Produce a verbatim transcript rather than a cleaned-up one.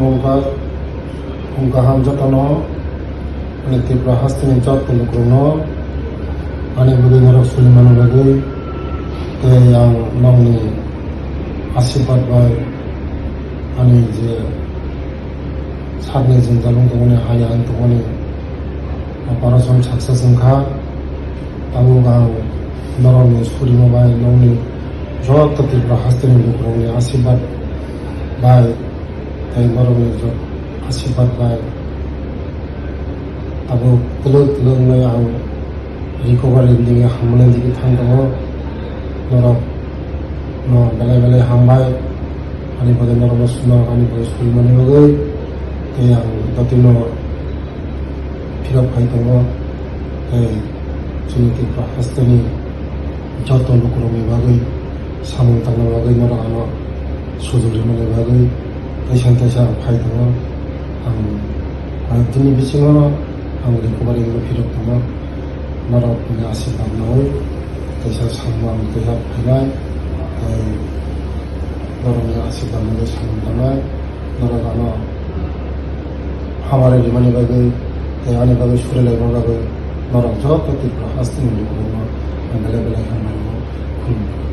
Wngkha, wngkha ham jotono, ani Tripura hasteni joto lukurokno ani bagwi norok suri mani bagwi, tei ang nokni asirwad bai ani je sakni jwngjal wng tongmani, hai ang tongmani operation success wngkha. Tabuk ang norokni surima bai, nokni joto Tripura hasteni lukurokni asirwad bai tei norokni jot asirwad bai tabuk twlwk twlwk wngwi ang recovery ni hamjakmani digi thang tongo. Norok no belai belai hambai, ani bagwi norokno, norok ani bagwi surimani bagwi. Tei ang jotino phirok phai tongo, tei chini Tripura hasteni joto lukurokni bagwi samung tangna bagwi norok ano sujok rimani bagwi teisa teisa ang phai tongo. Ang koi ek din ni bisingo ang recovery wngwi phirok tongo. Norokni asirwad nawi teisa samung ang teisa phainai, tei norokni asirwad nawi samung tangnai. Norok ano hamari rimani bagwi tei ani bagwi suri laima bagwi norok joto Tripura hasteni lukurokno ang belai belai hambai rwo, khulumkha.